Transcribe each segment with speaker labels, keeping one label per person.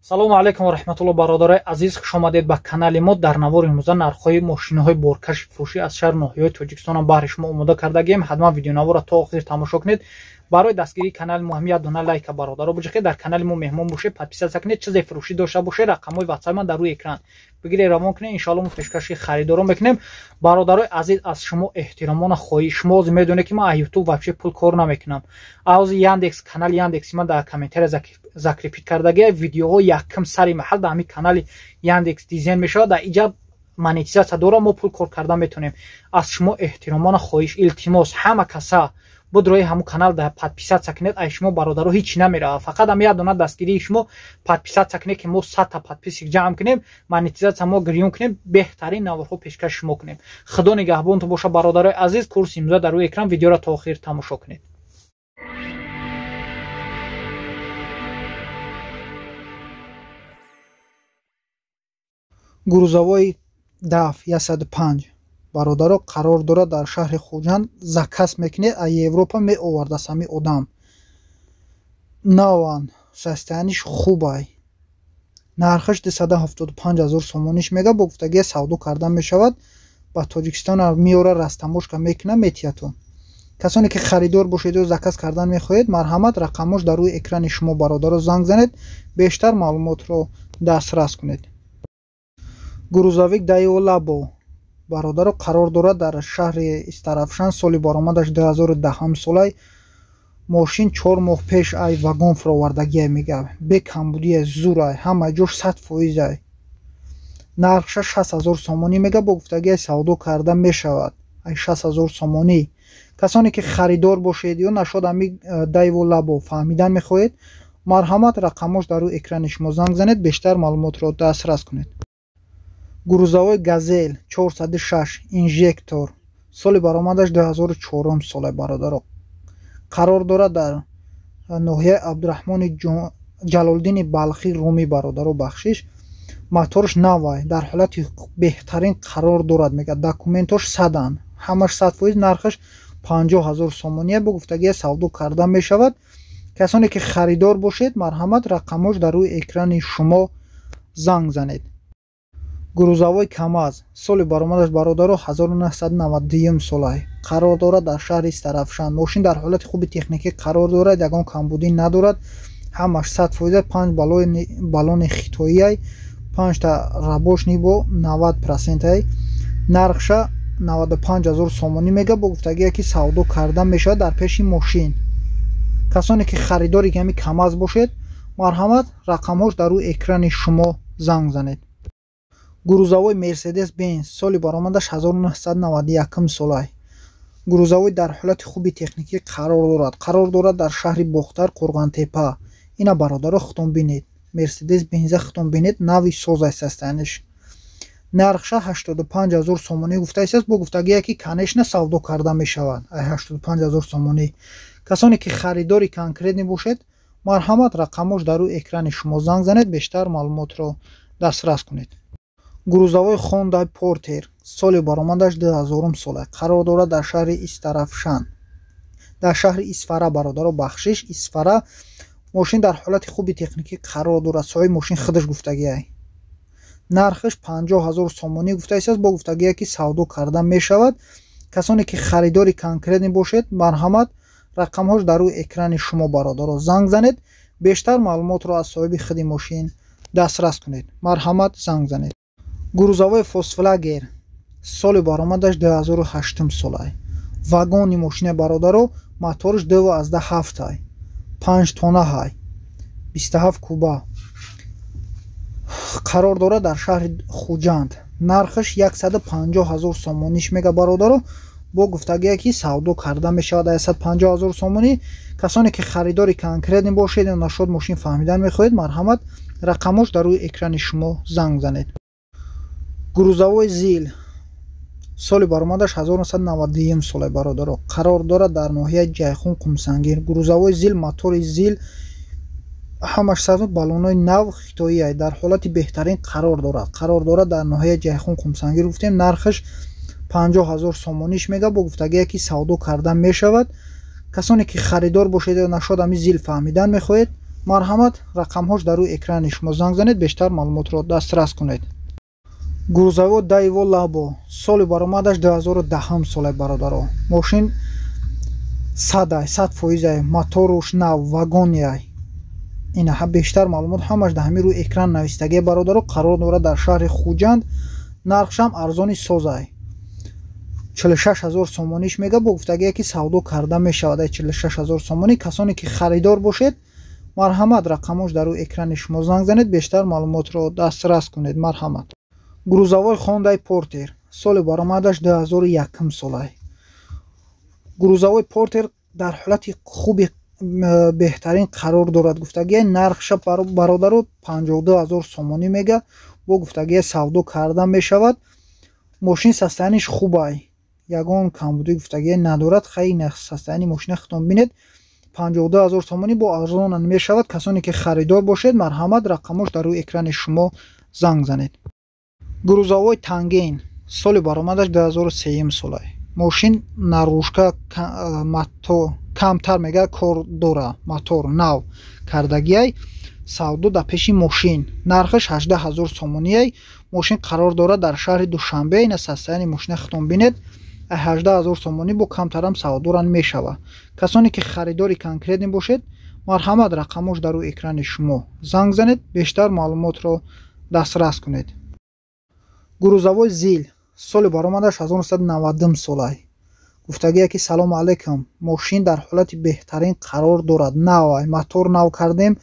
Speaker 1: Салому алайкум ва раҳматуллоҳ, бародарои азиз, хуш омадед ба канали мо. Дар навори имрӯза нархҳои мошинаҳои боркаши фурӯшӣ аз шаҳру ноҳияҳои Тоҷикистон баҳри шумо омода кардагием. Ҳатман видеонаворро то охир тамошо кунед. Барои дастгирии канали мо ҳам як дона лайка бародаро биҷиқед. Дар канали мо меҳмон бошед, подписаться кунед. Чизе фурӯшӣ дошта бошед, рақамҳои ватсап ман дар рӯи экран бигиред, равон кунед. Иншоалло мо пешкаши харидорон мекунем. Бародарои азиз, аз шумо эҳтиромона хоҳиш. Шумо ҳозир медонед, ки ман аз ютуб вообще пул кор намекунам. Ҳозир Яндекс, канали Яндекси ман дар комментария закрепить кардагия. Видеоҳо якм сари маҳал дар ҳамин канали Яндекс дизайн мешавад. Дар иҷа монетизатсия дора, мо пул кор карда метавонем. Аз шумо эҳтиромона хоҳиш, илтимос, ҳама каса будрои ҳамун канал да подписаться кунед. Ай шумо, бародаро, ҳеҷ намеравад, фақат ам як дона дастгирии шумо. Подписаться кунед, ки мо 100-та подписчик ҷамъ кунем, монетизатсия мо гирён кунем, беҳтарин наворҳо пешкаш шумо кунем. Худо нигаҳбонтон боша, бародарои азиз. Курси имрӯза дар рӯи экран, видеоро то охир тамошо кунед.
Speaker 2: Грузовой ДАФ 105, бародаро, қарор дорад дар шаҳри Хуҷанд. Заказ мекунед, аз Европа меовардааст ҳамин одам. Наван, состояние ш хубай. Нархаш 275 ҳазор сомониш мега, бо гуфтагия савдо карда мешавад. Ба Тоҷикистон меора, растаможка мекуна, метиҳатон. Касоне ки харидор бошед ё заказ кардан мехоҳед, марҳамат, рақамош дар рӯи экрани шумо, бародаро, занг занед, бештар маълумотро дастрас кунед. Грузовик Даево Лабо, бародаро, қарор дорад дар шаҳри Истарафшан. Соли баромадаш 2010 солай. Мошин 4 моҳ пеш ай вагон фуровардагия мега, бе камбудия, зурай, ҳама ҷош 100%-ай. Нархша 60 000 сомонӣ мега, бо гуфтагия савдо карда мешавад. Ай 60 000 сомонӣ. Касоне ки харидор бошед ё нашод ами Даево Лабо фаҳмидан мехоҳед, марҳамат, рақамош дар рӯи экрани шумо, занг занед, бештар маълумотро дастрас кунед. Грузовой Газель 406 инжектор, соли баромадаш 2004 соле, бародаро, қарор дорад дар ноҳияи Абдураҳмони Ҷалолиддини Балхӣ, Румӣ, бародаро, бахшиш. Моторш навай, дар ҳолати беҳтарин қарор дорад мега, документош саданд, ҳамаш 100%. Нархаш 50 000 сомония, бо гуфтагия савдо карда мешавад. Касоне ки харидор бошед, марҳамат, рақамош дар рӯи экрани шумо, занг занед. Грузовой КамАЗ, соли баромадаш, бародаро, 1992 солай, қарор дорад дар шаҳри Истарафшан. Мошин дар ҳолати хуби техникӣ қарор дорад, ягон камбудӣ надорад, ҳамаш 100%. Панҷ баллони хитоиай, панҷта рабочий бо 90%-ай. Нархша 95 000 сомонӣ мега, бо гуфтагие ки савдо карда мешавад дар пеши мошин. Касоне ки харидори ҳами КамАЗ бошед, марҳамат, рақамҳош дар рӯи экрани шумо, занг занед. Грузовой Мерседес Бенз, соли баромадаш 1991 солай. Грузовой дар ҳолати хуби техникӣ қарор дорад, қарор дорад дар шаҳри Бохтар, Қурғонтепа. Ина, бародаро, худтон бинед, Мерседес Бенза худтон бинед, нави созай состояние ш. Нархша 85 ҳазор сомонӣ гуфтаистааст, бо гуфтагие ки, конечно, савдо карда мешавад. Ай 85 ҳазор сомонӣ. Касоне ки харидори конкретный бошед, марҳамат, рақамош дар рӯи экрани шумо, занг занед, бештар маълумотро дастрас кунед. Грузовой Хонда Портер, соли баромадаш 2000 сола, қарор дорад дар шаҳри Истарафшан, дар шаҳри Исфара, бародаро, бахшиш, Исфара. Мошин дар ҳолати хуби техникӣ қарор дорад, соҳиби мошин худаш гуфтагиай. Нархаш 50 000 сомонӣ гуфтаистааст, бо гуфтагие ки савдо карда мешавад. Касоне ки харидори конкретный бошед, марҳамат, рақамҳош дар рӯи экрани шумо, бародаро, занг занед, бештар маълумотро аз соҳиби худи мошин дастрас кунед. Марҳамат, занг занед. Грузовой Фольксваген, соли баромадаш 2008 солай. Вагони мошина, бародаро, моторш 2,7-ай, 5 тонаҳай, 27 куба. Қарор дорад дар шаҳри Хуҷанд. Нархаш 150 ҳазор сомониш мега, бародаро, бо гуфтагие ки савдо карда мешавад 150 ҳазор сомонӣ. Касоне ки харидори конкретный бошед ё нашод мошин фаҳмидан мехоҳед, марҳамат, рақамош дар рӯи экрани шумо, занг занед. Грузовой ЗИЛ, соли баромадаш 1991 соле, бародаро, қарор дорад дар ноҳияи Ҷайхун, Қумсангир. Грузовой ЗИЛ, мотори ЗИЛ, ҳамаш сад, баллонҳои нав хитоиай, дар ҳолати беҳтарин қарор дорад, қарор дорад дар ноҳияи Ҷайхун, Қумсангир гуфтем. Нархаш 50 000 сомониш мега, бо гуфтагие ки савдо карда мешавад. Касоне ки харидор бошед ё нашод ами ЗИЛ фаҳмидан мехоҳед. Марҳамат, рақамҳош дар рӯи экрани шумо, занг занед, бештар маълумотро дастрас кунед. Грузовой Дайво Лабо, соли баромадаш 2010 солай, бародаро. Мошин садай, 100%-ай, моторуш нав, вагонияй. Ина бештар маълумот ҳамаш дар ҳамин рӯи экран навистагия, бародаро. Қарор дорад дар шаҳри Хуҷанд, нархшам арзони созай. 46 ҳазор сомониш мега, бо гуфтагие ки савдо карда мешавад ай 46 ҳазор сомонӣ. Касоне ки харидор бошед, марҳамат, рақамош дар рӯи экрани шумо, занг занед, бештар маълумотро дастрас кунед. Марҳамат. Грузовой Хондай Портер, соли баромадаш 2001 солай. Грузовой Портер дар ҳолати хуби беҳтарин қарор дорад, гуфтагия. Нархша, бародаро, 52 ҳазор сомонӣ мега, бо гуфтагия савдо карда мешавад. Мошин состояние ш хубай, ягон камбудӣ, гуфтагия, надорад. Хай, состояние мошина худтон бинед. 52 ҳазор сомонӣ, бо арзона мешавад. Касоне ки харидор бошед, марҳамат, рақамош дар рӯи экрани шумо, занг занед. Грузовой Танген, соли баромадаш 2003 солай. Мошин наружка мато камтар мега кор дора, мотор нав кардагиай, савдо дар пеши мошин. Нархаш 18 ҳазор сомониай. Мошин қарор дорад дар шаҳри Душанбе. Ина состояние мошина худтон бинед. 18 ҳазор сомонӣ, бо камтарам савдоран мешавад. Касоне ки харидори конкретный бошед, марҳамат, рақамош дар рӯи экрани шумо, занг занед, бештар маълумотро дастрас кунед. Грузовой Зил, соли баромадаш 1990 солай. Гуфтагие ки салому алайкум, мошин дар ҳолати беҳтарин қарор дорад, навай, мотор нав кардем,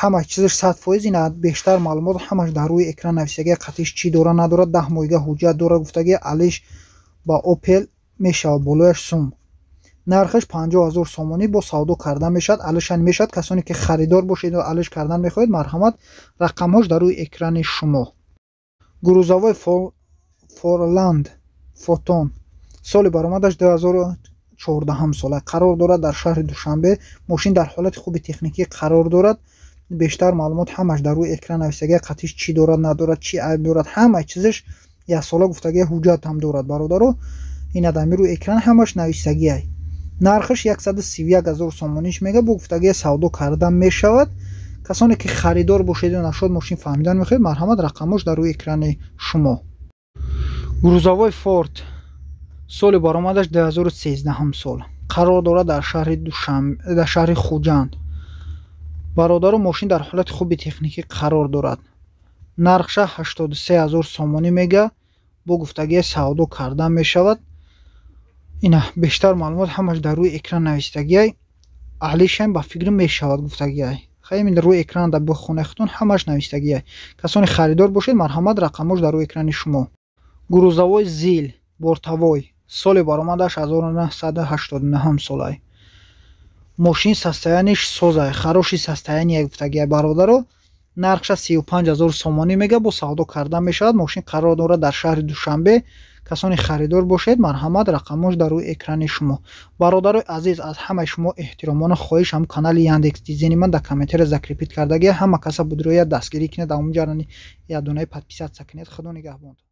Speaker 2: ҳама чизаш 100%. Ина бештар маълумот ҳамаш дар рӯи экран нависагия, қатиш чӣ дора, надорад, 10 моҳига ҳуҷҷат дора, гуфтагия. Алиш ба Опел мешавад, болояш сум. Нархаш 50 ҳазор сомонӣ, бо савдо карда мешавад, алишан мешавад. Касоне ки харидор бошед ва алиш кардан мехоҳед, марҳамат, рақамҳош дар рӯи экрани шумо. Грузовой Форланд Фотон, соли баромадаш 2014 сола, қарор дорад дар шаҳри Душанбе. Мошин дар ҳолати хуби техникӣ қарор дорад. Бештар маълумот ҳамаш дар рӯи экран нависагия, қатиш чӣ дорад, надорад, чӣ айб дорад, ҳама чизаш. Яксола, гуфтагия, ҳуҷҷат ҳам дорад, бародаро. Ина дар рӯи экран ҳамаш нависагиай. Нархаш 131 ҳазор сомониш мега, бо гуфтагия савдо карда мешавад. Касоне ки харидор бошеду нашод мошин фаҳмидан мехоҳед, марҳамат, рақамош дар рӯи экрани шумо. Грузовой Форд, соли баромадаш 2013 сол, қарор дорад дар шаҳри Душанбе, дар шаҳри Хуҷанд. Бародаро, мошин дар ҳолати хуби техникӣ қарор дорад. Нархша 83 ҳазор сомонӣ мега, бо гуфтагия савдо карда мешавад. Ина бештар маълумот ҳамаш дар рӯи экран навистагиай. Алишам ба фикр мешавад, гуфтагиай. Хайм, рӯи экран дар бихонаи худтон ҳамаш навистагиай. Касоне харидор бошед, марҳамат, рақамош дар рӯи экрани шумо. Грузовой Зил бортовой, соли баромадаш 1989 солай. Мошин состояние ш созай, хороший состояние, гуфтагиай, бародаро. Нархша 35 ҳазор сомонӣ мега, бо савдо карда мешавад. Мошин қарор дорад дар шаҳри Душанбе. Касоне харидор бошед, марҳамат, рақамош дар рӯи экрани шумо. Бародарои азиз, аз ҳамаи шумо эҳтиромона хоҳиш, ҳам канали Яндекс Дизени ман дар комментария закрепить кардагия, ҳама каса будроя дастгирӣ кунед, дар онҷа як донаи подписаться кунед. Худо нигаҳбонтон.